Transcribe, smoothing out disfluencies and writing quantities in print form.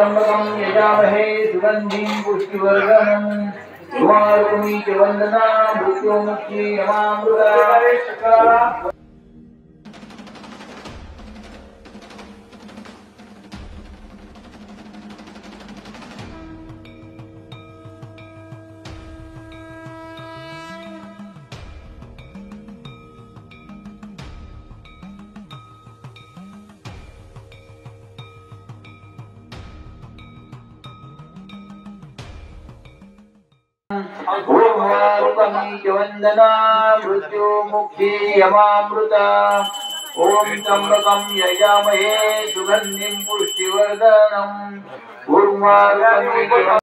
त्र्यंबकं यजामहे सुगन्धिं पुष्टिवर्धनम् कुमारकुमी च वन्दना मृत्युमुक्षी यमामृता। ऊर्वारुकमी च वन्दना मृत्युमुक्षी यमामृता। ॐ त्र्यंबकं यजामहे सुगन्धिं पुष्टिवर्धनम् उर्वारुकमी।